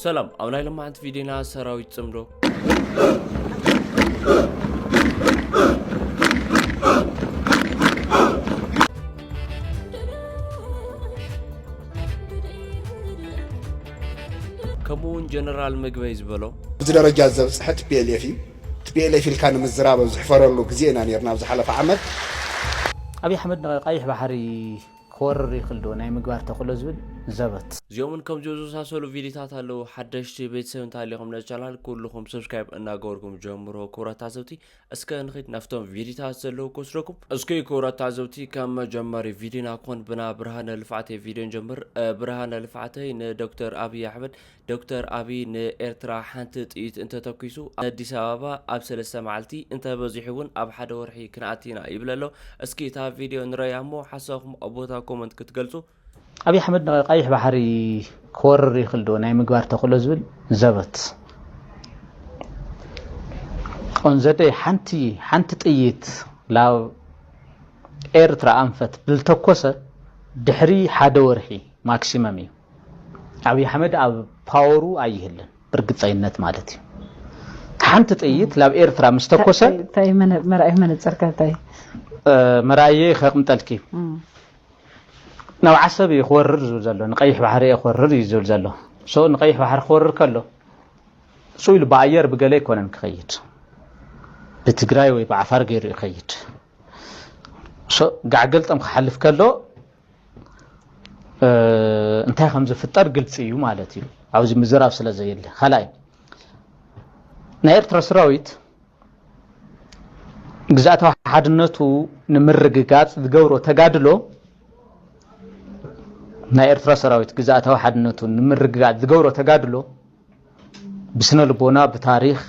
ሰላም፣ ኣብ ናይ ሎማዓንቲ ቪድዮና ሰራዊት ጽምዶ ከምኡ እውን ጀነራል ምግበይ ዝበሎ። እዚ ደረጃ ዘብፅሐ ቲ ፒ ኤል ኤፍ እዩ። ቲ ፒ ኤል ኤፍ ኢልካ ንምዝራብ ኣብ ዝሕፈረሉ ግዜ ኢና ነርና ኣብ ዝሓለፈ ዓመት። ኣብይ ኣሕመድ ንቀይሕ ባሕሪ ክወርር ይኽእል ዶ ናይ ምግባር ተኽእሎ ዝብል ዘበት። እዚኦምን ከምዚኦ ዝመሳሰሉ ቪዲዮታት ኣለዉ። ሓደሽቲ ቤተሰብ እንተሃሊኹም ነዚ ቻናል ኩልኹም ሰብስክራይብ እናገበርኩም ጀምሮ። ክቡራት ታዘብቲ፣ እስከ ንኺድ ናብቶም ቪዲዮታት ዘለዉ ክወስደኩም። እስኪ ክቡራት ታዘብቲ፣ ከም መጀመሪ ቪዲዮና ክኾን ብና ብርሃነ ልፍዓተይ ቪዲዮ ንጀምር። እ፣ ብርሃነ ልፍዓተይ ንዶክተር ኣብይ ኣሕመድ፣ ዶክተር ኣብይ ንኤርትራ ሓንቲ ጥይት እንተተኩሱ ኣዲስ ኣበባ ኣብ ሰለስተ መዓልቲ እንተበዚሑ እውን ኣብ ሓደ ወርሒ ክንኣቲ ኢና ይብል ኣሎ። እስኪ እታ ቪድዮ ንረያ እሞ ሓሳብኩም ኣብ ቦታ ኮመንት ክትገልጹ። ኣብይ ኣሕመድ ንቀይሕ ባሕሪ ክወርር ይኽእል ዶ ናይ ምግባር ተኽእሎ ዝብል ዘበት። ኦንዘደይ ሓንቲ ሓንቲ ጥይት ላብ ኤርትራ ኣንፈት ብልተኮሰ ድሕሪ ሓደ ወርሒ ማክሲመም እዩ። ኣብይ ኣሕመድ ኣብ ፓወሩ ኣይህልን ብርግፀይነት ማለት እዩ። ሓንቲ ጥይት ላብ ኤርትራ ምስ ተኮሰ እንታይ መነ- መርኣይ መነፅርካ እንታይ እ፣ መርኣየ ከቕምጠልኪ ናብ ዓሰብ እዩ ክወርር ዝብል ዘሎ፣ ንቀይሕ ባሕሪ እየ ክወርር እዩ ዝብል ዘሎ። ሶ ንቀይሕ ባሕሪ ክወርር ከሎ እሱ ኢሉ ብኣየር ብገለ ኣይኮነን ክኸይድ፣ ብትግራይ ወይ ብዓፋር ገይሩ ይኸይድ። ሶ ጋዕገልጠም ክሓልፍ ከሎ እ፣ እንታይ ከም ዝፍጠር ግልፂ እዩ ማለት እዩ። ኣብዚ ምዝራብ ስለ ዘየለ፣ ካልኣይ ናይ ኤርትራ ሰራዊት ግዝኣታዊ ሓድነቱ ንምርግጋፅ ዝገብሮ ተጋድሎ ናይ ኤርትራ ሰራዊት ግዝኣታዊ ሓድነቱ ንምርግጋፅ ዝገብሮ ተጋድሎ ብስነ ልቦና፣ ብታሪኽ፣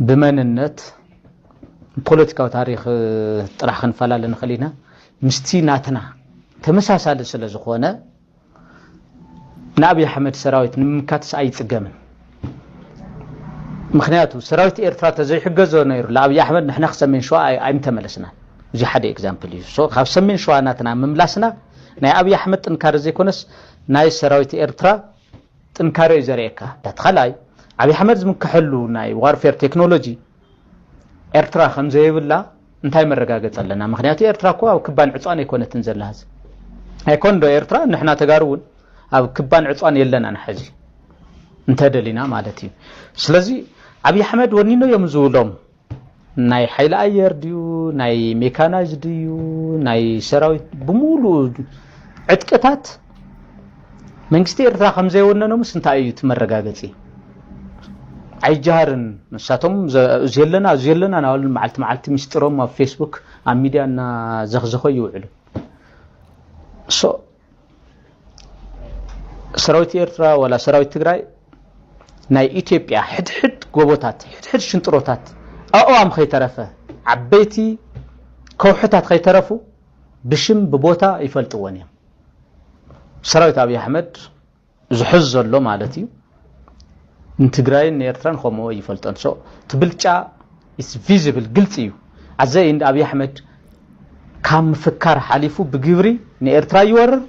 ብመንነት፣ ብፖለቲካዊ ታሪኽ ጥራሕ ክንፈላለ ንኽእል ኢና። ምስቲ ናትና ተመሳሳሊ ስለ ዝኾነ ንኣብይ ኣሕመድ ሰራዊት ንምምካትስ ኣይፅገምን። ምክንያቱ ሰራዊት ኤርትራ ተዘይሕገዞ ነይሩ ለኣብይ ኣሕመድ ንሕና ክሰሜን ሸዋ ኣይምተመለስናን። እዚ ሓደ ኤግዛምፕል እዩ። ካብ ሰሜን ሸዋ ናትና ምምላስና ናይ ኣብይ ኣሕመድ ጥንካረ ዘይኮነስ ናይ ሰራዊት ኤርትራ ጥንካረ እዩ ዘርእየካ። እቲ ካልኣይ ኣብይ ኣሕመድ ዝምክሐሉ ናይ ዋርፌር ቴክኖሎጂ ኤርትራ ከምዘይብላ እንታይ መረጋገፂ ኣለና? ምክንያቱ ኤርትራ እኮ ኣብ ክባን ዕፅዋን ኣይኮነትን ዘላ ሕዚ። ኣይኮን ዶ ኤርትራ ንሕና ተጋሩ እውን ኣብ ክባን ዕፅዋን የለናን ሕዚ እንተደሊና ማለት እዩ። ስለዚ ኣብይ ኣሕመድ ወኒኖ እዮም ዝብሎም ናይ ሓይሊ ኣየር ድዩ ናይ ሜካናይዝ ድዩ ናይ ሰራዊት ብምሉኡ ዕጥቅታት መንግስቲ ኤርትራ ከምዘይወነኖምስ እንታይ እዩ እቲ መረጋገፂ? ኣይጀሃርን ንሳቶም እዚ ኣለና እዚ ኣለና ናበሉ መዓልቲ መዓልቲ ምስጢሮም ኣብ ፌስቡክ ኣብ ሚድያ እናዘኽዘኾ ይውዕሉ። ሰራዊት ኤርትራ ዋላ ሰራዊት ትግራይ ናይ ኢትዮጵያ ሕድሕድ ጎቦታት ሕድሕድ ሽንጥሮታት ኣእዋም ከይተረፈ ዓበይቲ ከውሕታት ከይተረፉ ብሽም ብቦታ ይፈልጥዎን እዮም። ሰራዊት ኣብይ ኣሕመድ ዝሕዝ ዘሎ ማለት እዩ። ንትግራይን ንኤርትራን ከምኡ ይፈልጠን። So እቲ ብልጫ is visible ግልፂ እዩ። ኣዘ እንድ ኣብይ ኣሕመድ ካብ ምፍካር ሓሊፉ ብግብሪ ንኤርትራ ይወርር፣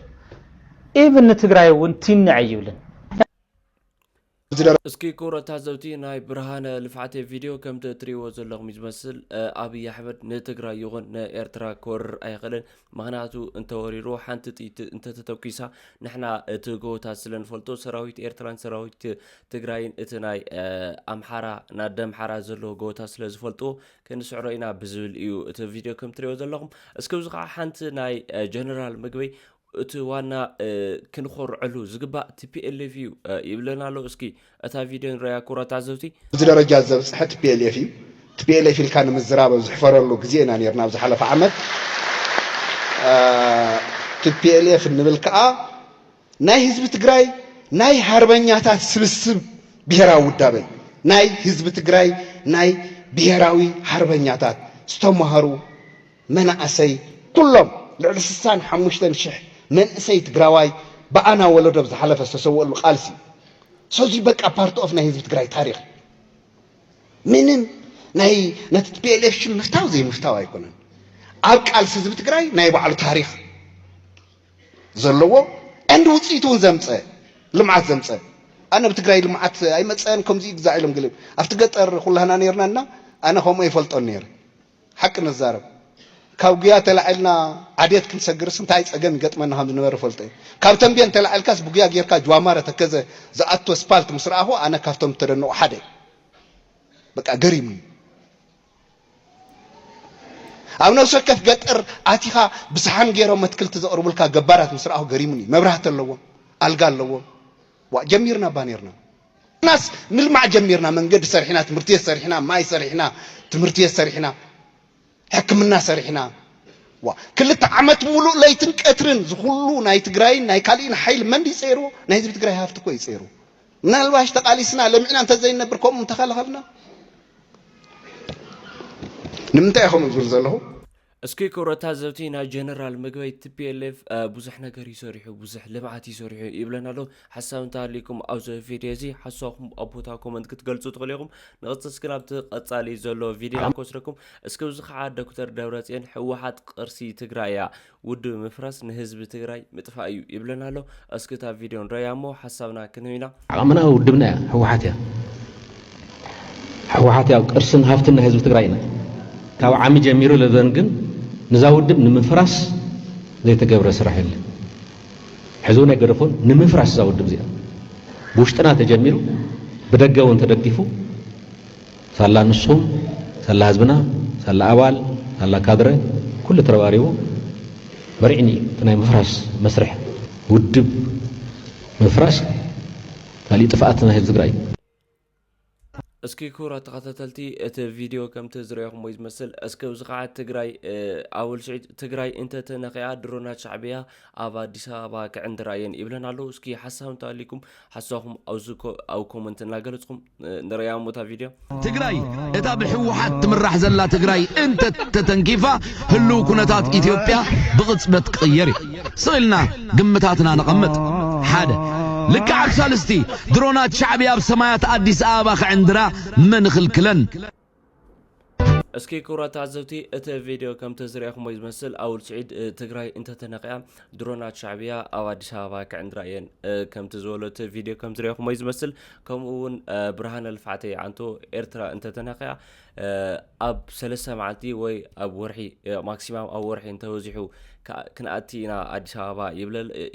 ኢቭን ንትግራይ እውን ቲንዕ ኣይብልን። እስኪ ክቡራት ታዘብቲ ናይ ብርሃነ ልፍዓተይ ቪድዮ ከምቲ እትሪእዎ ዘለኹም እዩ ዝመስል። ኣብይ ኣሕመድ ንትግራይ ይኹን ንኤርትራ ክወርር ኣይኽእልን። ምኽንያቱ እንተወሪሩ ሓንቲ ጥይት እንተተተኲሳ ንሕና እቲ ጎቦታት ስለ ንፈልጦ ሰራዊት ኤርትራን ሰራዊት ትግራይን እቲ ናይ ኣምሓራ ናደ ኣምሓራ ዘለዎ ጎቦታት ስለ ዝፈልጥዎ ክንስዕሮ ኢና ብዝብል እዩ እቲ ቪድዮ ከም ትሪኦ ዘለኹም። እስኪ ኣብዚ ከዓ ሓንቲ ናይ ጀነራል ምግበይ እቲ ዋና ክንኾርዐሉ ዝግባእ ቲ ፒ ኤል ኤፍ እዩ ይብለና ኣሎ። እስኪ እታ ቪድዮ ንረያ ክቡራት ታዘብቲ። እዚ ደረጃ ዘብፅሐ ቲ ፒ ኤል ኤፍ እዩ። ቲ ፒ ኤል ኤፍ ኢልካ ንምዝራብ ኣብ ዝሕፈረሉ ግዜ ኢና ነርና ኣብ ዝሓለፈ ዓመት። ቲ ፒ ኤል ኤፍ እንብል ከዓ ናይ ህዝቢ ትግራይ ናይ ሃርበኛታት ስብስብ ብሄራዊ ውዳበ ናይ ህዝቢ ትግራይ ናይ ብሄራዊ ሃርበኛታት ዝተማሃሩ መናእሰይ ኩሎም ልዕሊ ስሳን ሓሙሽተን ሽሕ መንእሰይ ትግራዋይ ብኣና ወለዶ ብዝሓለፈ ዝተሰወሉ ቃልሲ ሰዚ በቃ ፓርት ኦፍ ናይ ህዝቢ ትግራይ ታሪክ ምንም ናይ ነቲ ፒ ኤል ኤፍ ሽም ምፍታው ዘይምፍታው ኣይኮነን ኣብ ቃልሲ ህዝቢ ትግራይ ናይ ባዕሉ ታሪክ ዘለዎ and ውፅኢት እውን ዘምፀ ልምዓት ዘምፀ ኣነ ብትግራይ ልምዓት ኣይመፀን ከምዚ ግዛዕ ኢሎም ገለ ኣብቲ ገጠር ኩላህና ነርና እና ኣነ ከምኡ ይፈልጦን ነይረ። ሓቂ ንዛረብ ካብ ጉያ ተላዒልና ዓዴት ክንሰግርስ እንታይ ፀገም ይገጥመና ከም ዝነበረ ፈልጦ እየ። ካብ ተንቤን ተላዒልካስ ብጉያ ጌርካ ጅዋማረ ተከዘ ዝኣቱ ስፓልት ምስ ረኣኹ ኣነ ካብቶም ተደንቑ ሓደ በቃ ገሪሙኒ። ኣብ ነፍሲ ወከፍ ገጠር ኣቲኻ ብሰሓን ገይሮም ኣትክልቲ ዘቕርቡልካ ገባራት ምስ ረኣኹ ገሪሙኒ። መብራህቲ ኣለዎም፣ ኣልጋ ኣለዎም። ዋ ጀሚርና ባኔርና ናስ ንልማዕ ጀሚርና። መንገዲ ሰሪሕና፣ ትምህርቲ ቤት ሰሪሕና፣ ማይ ሰሪሕና፣ ትምህርቲ ቤት ሰሪሕና፣ ሕክምና ሰሪሕና። ዋ ክልተ ዓመት ሙሉእ ለይትን ቀትርን ዝኩሉ ናይ ትግራይን ናይ ካሊእን ሓይሊ መን ድዩ ፀይርዎ? ናይ ህዝቢ ትግራይ ሃፍቲ እኮ እዩ ፀይርዎ። ምናልባሽ ተቃሊስና ለሚዕና እንተዘይንነብር ከምኡ እንተኸለኸልና ንምንታይ ኢኹም ዝብል ዘለኹ? እስኪ ክብረት ታዘብቲ ናይ ጀነራል ምግበይ ቲ ፒ ኤል ኤፍ ብዙሕ ነገር ይሰሪሑ ብዙሕ ልምዓት ይሰሪሑ ይብለና ኣሎ። ሓሳብ እንተሃሊኩም ኣብዚ ቪድዮ እዚ ሓሳብኩም ኣብ ቦታ ኮመንት ክትገልፁ ትኽእሉ ኢኹም። ንቕፅል እስኪ ናብቲ ቀፃሊ ዘሎ ቪድዮ ክወስደኩም። እስኪ እዚ ከዓ ዶክተር ደብረፅዮን ህወሓት ቅርሲ ትግራይ እያ ውድብ ምፍራስ ንህዝቢ ትግራይ ምጥፋእ እዩ ይብለና ኣሎ። እስኪ እታ ቪድዮ ንረያ እሞ ሓሳብና ክንህብ ኢና። ዓቕምና ውድብና እያ ህወሓት እያ። ህወሓት ያው ቅርስን ሃፍትን ናይ ህዝቢ ትግራይ ኢና። ካብ ዓሚ ጀሚሩ ለዘን ግን ንዛ ውድብ ንምፍራስ ዘይተገብረ ስራሕ የለ። ሕዚ እውን ኣይገደፎን ንምፍራስ እዛ ውድብ እዚኣ ብውሽጥና ተጀሚሩ ብደገ እውን ተደጊፉ ሳላ ንስኹም ሳላ ህዝብና ሳላ ኣባል ሳላ ካድረ ኩሉ ተረባሪቡ በሪዕኒ እቲ ናይ ምፍራስ መስርሕ ውድብ ምፍራስ ካሊእ ጥፍኣት ናይ ህዝቢ ትግራይ። እስኪ ክቡራት ተኸታተልቲ እቲ ቪድዮ ከምቲ ዝረኣኹሞ እዩ ዝመስል። እስኪ ኣብዚ ከዓ ትግራይ ኣወል ስዒድ ትግራይ እንተተነኺኣ ድሮናት ሻዕብያ ኣብ ኣዲስ ኣበባ ክዕንድራ እየን ይብለን ኣለዉ። እስኪ ሓሳብ እንተሃሊኩም ሓሳብኩም ኣብዚ ኮ- ኣብ ኮመንት እናገለፅኩም ንረኣያ እሞ እታ ቪድዮ። ትግራይ እታ ብህወሓት ትምራሕ ዘላ ትግራይ እንተተተንኪፋ ህልው ኩነታት ኢትዮጵያ ብቕፅበት ክቕየር እዩ። ስቕ ኢልና ግምታትና ነቐምጥ። ሓደ ልክዕ ኣብ ሳልስቲ ድሮናት ሻዕብያ ኣብ ሰማያት ኣዲስ ኣበባ ክዕንድራ መን ይኽልክለን? እስኪ ክቡራት ተዓዘብቲ እቲ ቪድዮ ከምቲ ዝረኣኹሞ እዩ ዝመስል። ኣውል ስዒድ ትግራይ እንተተነቂኣ ድሮናት ሻዕብያ ኣብ ኣዲስ ኣበባ ክዕንድራ እየን ከምቲ ዝበሎ እቲ ቪድዮ ከም ዝረኣኹሞ እዩ ዝመስል። ከምኡ እውን ብርሃነ ልፍዓተይ ዓንቶ ኤርትራ እንተተነቂኣ ኣብ ሰለስተ መዓልቲ ወይ ኣብ ወርሒ ማክሲማም ኣብ ወርሒ እንተበዚሑ ክንኣቲ ኢና ኣዲስ ኣበባ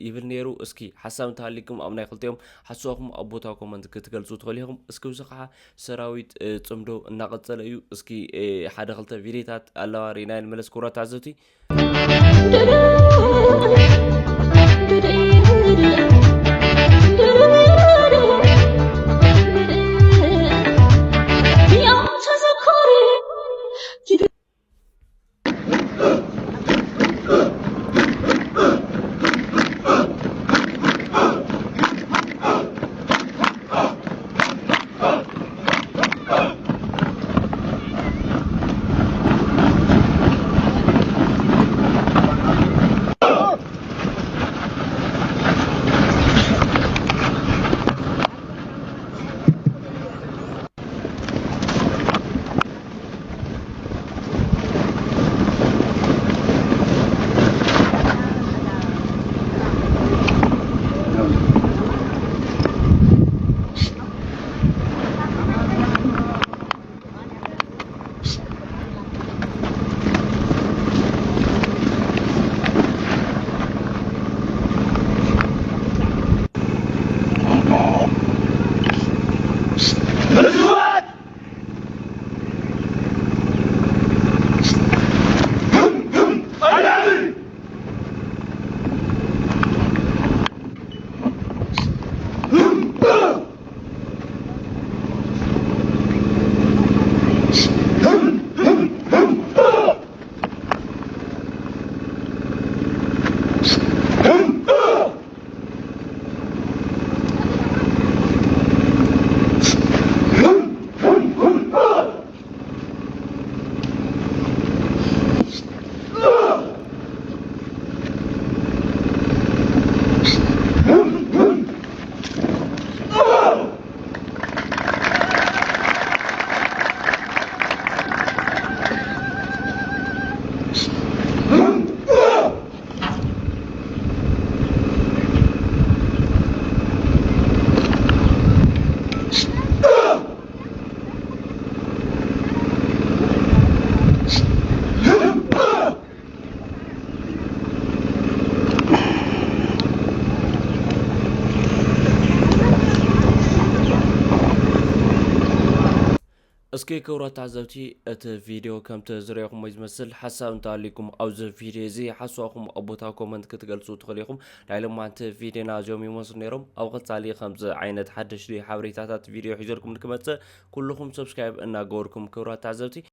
ይብል ነይሩ። እስኪ ሓሳብ እንተሃሊኩም ኣብ ናይ ክልቲኦም ሓሳብኩም ኣብ ቦታ ኮመንት ክትገልፁ ትኽእሉ ኢኹም። እስኪ ብዚ ከዓ ሰራዊት ፅምዶ እናቐፀለ እዩ። እስኪ ሓደ ክልተ ቪድዮታት ኣለዋ ርኢና ንመለስ ክቡራት ተዓዘብቲ። እስኪ ክብራት ተዓዘብቲ፣ እቲ ቪድዮ ከምቲ ዝረኹሞ ዝመስል ሓሳብ እንተሃልዩኩም ኣብዚ ቪድዮ እዚ ሓሳብኩም ኣብ ቦታ ኮመንት ክትገልጹ ትኽእሉ ኢኹም። ናይ ሎማዓንቲ ቪድዮና እዚኦም ይመስሉ ነይሮም። ኣብ ቀጻሊ ከምዚ ዓይነት ሓደሽቲ ሓበሬታታት ቪድዮ ሒዘልኩም ንክመጽእ ኩልኹም ሰብስክራይብ እናገበርኩም ክብራት ተዓዘብቲ